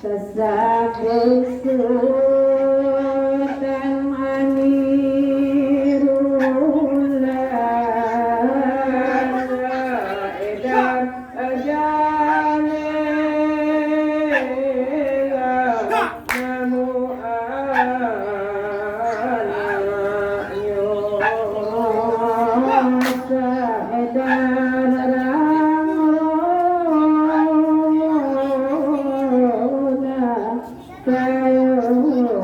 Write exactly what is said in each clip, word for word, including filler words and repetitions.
Tasabik Sutan Amirullah, Haidar Jalelah, namu anaknyo Haidar Ranglona.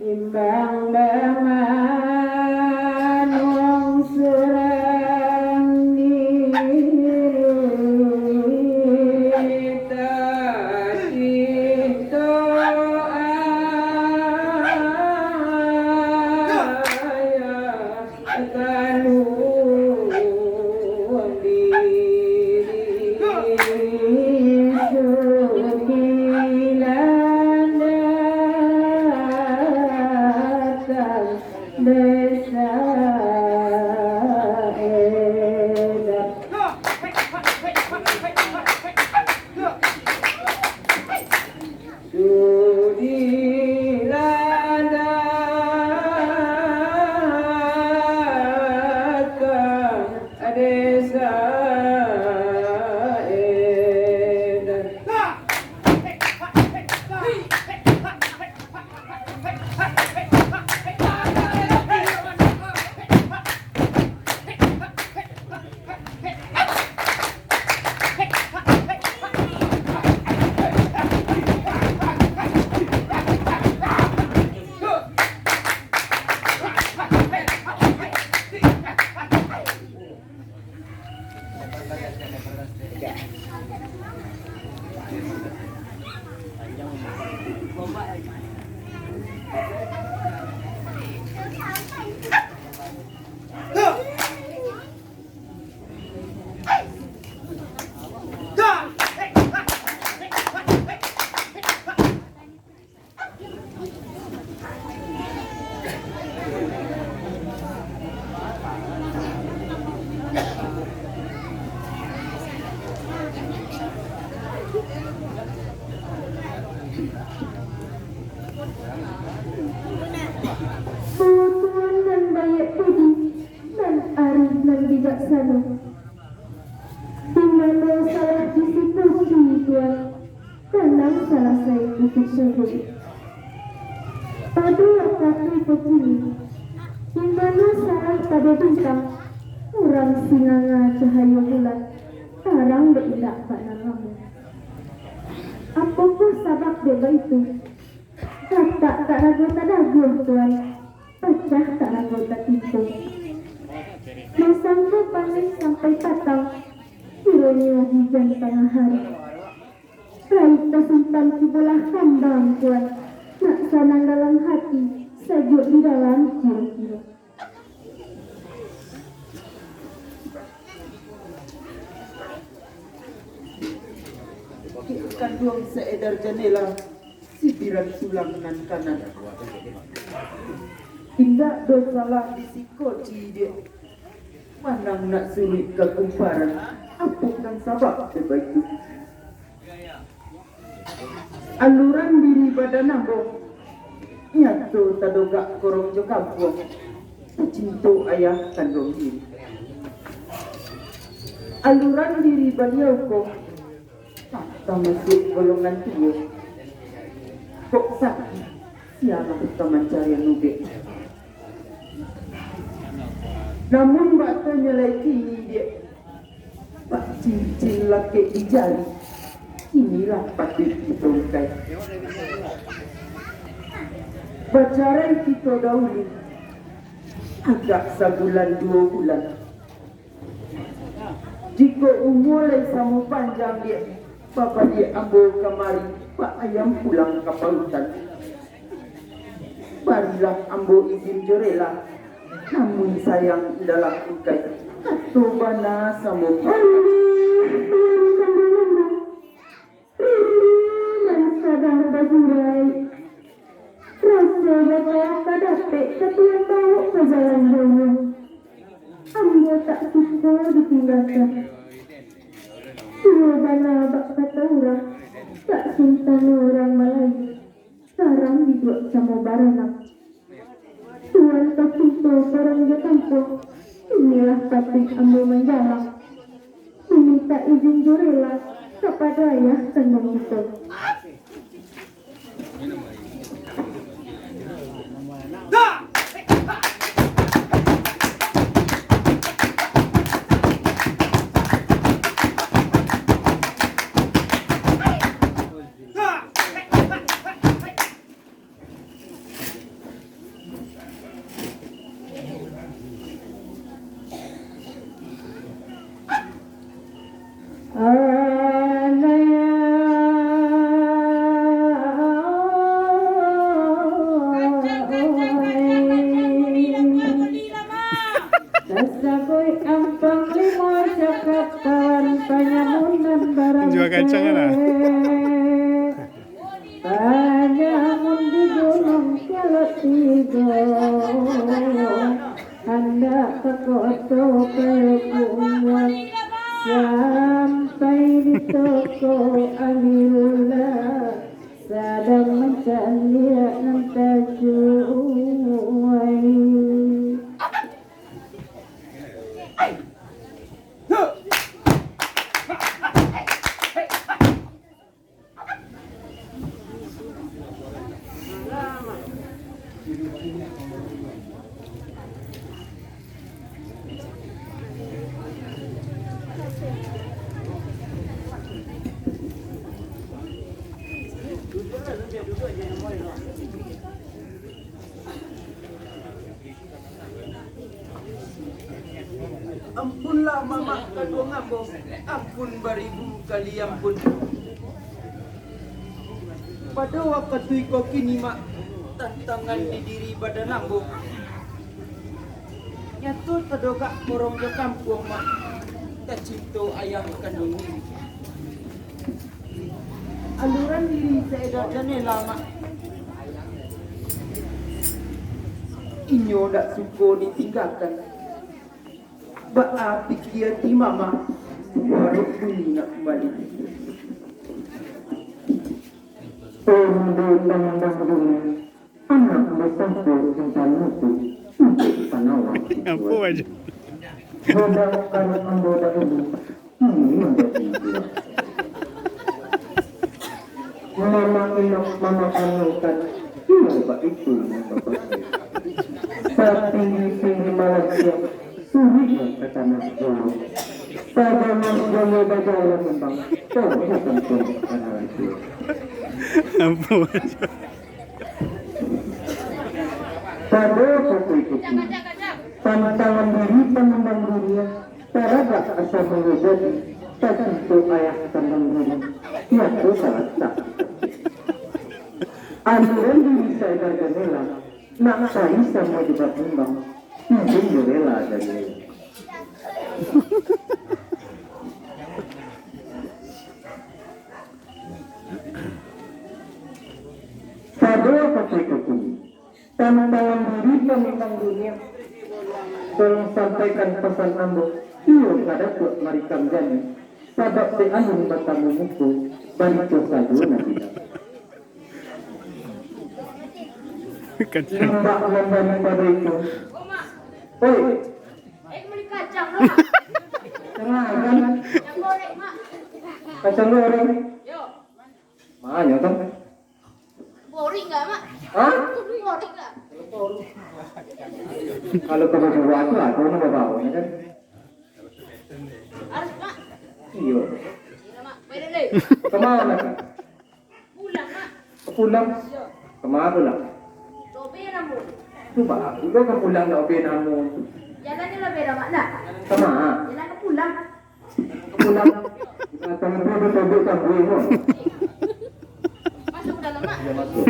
Imbang bamanuang surang diri, tacinto ayah. Sudilah datang desa Edan. Tuan nan baiak budi, nan arih, nan bijaksano. Di mano salah di situ ki, Tuan, tanang salasai iduik sajo. Pado wakatu bakini, di mano sarai pado bintang, urang sinanga cahayo bulan, tarang dek indak bak nan lamo. Apokoh sabab dek baitu? Ratak tak rago tadaguah, Tuan, pacah tak rago tatimpo. Basangko paneh sampai patang, kironyo hujan tangah hari. Simpan cubolah kandang, Tuan. Nak sanang dalam hati, sajuak di dalam kiro-kiro. Kanduang saedar jandela, sibiran tulang nan kanan. Indak doh salah di siko cidiak. Manang nak suruik ka kumparan, apo kan sabab dek baitu. Aluran diri badan ambo, nyato tadogak korong jo kampuang, tacinto ayah kanduang diri. Aluran diri baliau ko, tamasuak golongan tuo. Kok sakik, sialah ka mancarian ubek. Namun bak tanyo lai kini, Diak, bak cincin lakek di jari, kinilah patuik kito ukai. Bacarai kito dahulu, agak sabulan duo bulan. Jikok umua lai samo panjang, Diak, babaliak ambo kamari, bak ayam pulang ka pautan. Barilah ambo izin jo rela, namun sayang indalah ukai, kato bana samo. Rindu nan sadang bajurai, raso bakawa ka dapek ka Tuan bawok ka jalan donya. Ambo tak suko ditinggakan. Iyo bana bak kato urang, tak santano urang Malayu, sarang dibuek samo baranak. Tuan tacinto korong jo kampuang, inilah patuik ambo manjalang, mamintak izin jo rela kapado ayah kanduang kito. Tasabuik ampang limo cakap kawan panyamunan barang. Jual kacang kan, ah? Panyamun di Gunung Kelok Tigo, handak ka Koto Payakumbuah, sampai di toko Amirullah, sadang mancaliak nan tacuai. Ampunlah mamak kanduang ambo, ampun baribu kali ampun. Pado wakatu iko kini, Mak, tantangan di diri badan ambo. Nyato tadogak korong jo kampuang, Mak, tacinto ayah kanduang diri. Aluran diri saedar jandela, Mak. Inyo dak suko ditinggakan. Baa pikia ti mama, baru bunyi nak kumbali. Undang-undang dunia, anak basangko cinta mutu, untuk panawar. Apo aja. Sedangkan ambo dahulu, Hmm, manjadi juo. Mama Inok mamakanankan, iyo baitu nan bapakai. Satinggi-tinggi malam siang, suruik nan ka tanah Jawa. Sadangkan gaya bajalan mambang, kau bukan tuan ka tanah Jawa. Ampun. Pado wakatu itu, pantangan diri pangambang dunia, taragak asa manjadi, tacinto ayah kandang diri. Iyo tu salah satu. Aliran diri saedar jandela, nak pai samo jo bakumbang, izin jo rela dari rela. Pado kato iko kini, tantangan diri pamimpang dunia. Tolong sampaikan pasan ambo, iyo ka dapek marikam jadi, sabab dek alun batamu muko, barito sajo nan didapat. Limbak nan daripado itu. Oi. Eh, beli kacang, Mak. Kacang goreng. Kacang goreng. Yo. Manyo tu? Boring nggak, Mak? Hah? Boring nggak? Kalau kamu buat apa, kau nak bawa, ya kan? Harus, Mak. Iyo. Iya, Mak. Baik dulu. Kemana? Pulang, Mak. Pulang? Iya. Kemana pulang? Lobe namun. Tu bagus lo ka pulang lobe namun. Jalannyo lobe dah, Mak, dah. Kemana? Jalan ka pulang. Pulang. Binatang tu disobek cabai, Mak. Masuk ke dalam, Mak. Iya, masuk.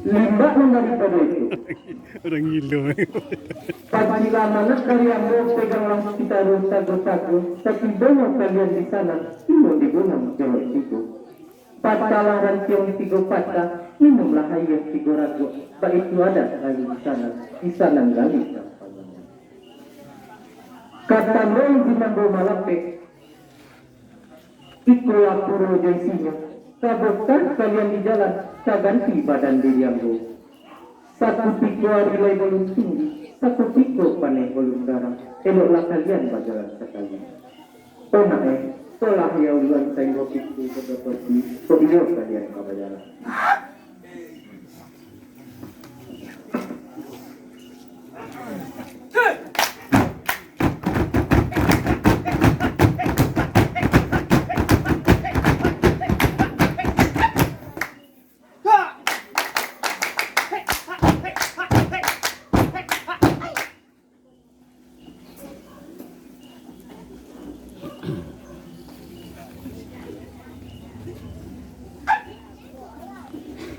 Limbak nan daripado itu. Urang gilo. Pabila manah dari ambo, peganglah kitaru sago-sago, satibonyo kalian di sana, tibo di gunung jolok tigo. Patahlah rantiang tigo patah, minumlah aia tigo ragok, baitu adat kami di sana, di sana gali sampainya. Kata Nabi Mambo Malapeh, ikolah puro jo isinyo, ka bokah kalian di jalan, ka ganti badan diri ambo. Sakutiko ari lai balun tinggi, sakutiko paneh balun garang, eloklah kalian bajalan sakali. Onak eh, tolah ya uluan sainggo pintu ka batopi, kok iyo kalian ka bajalan.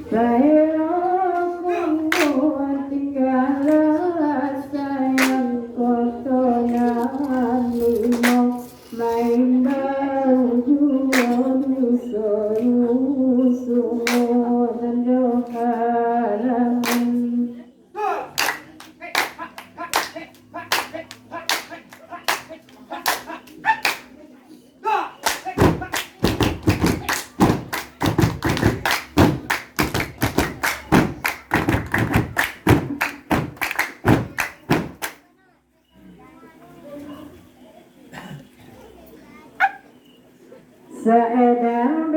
Sayang, tinggalah sayang, koto nan limo, main baru juo, ruso-ruso, nan jo halaman. Saedah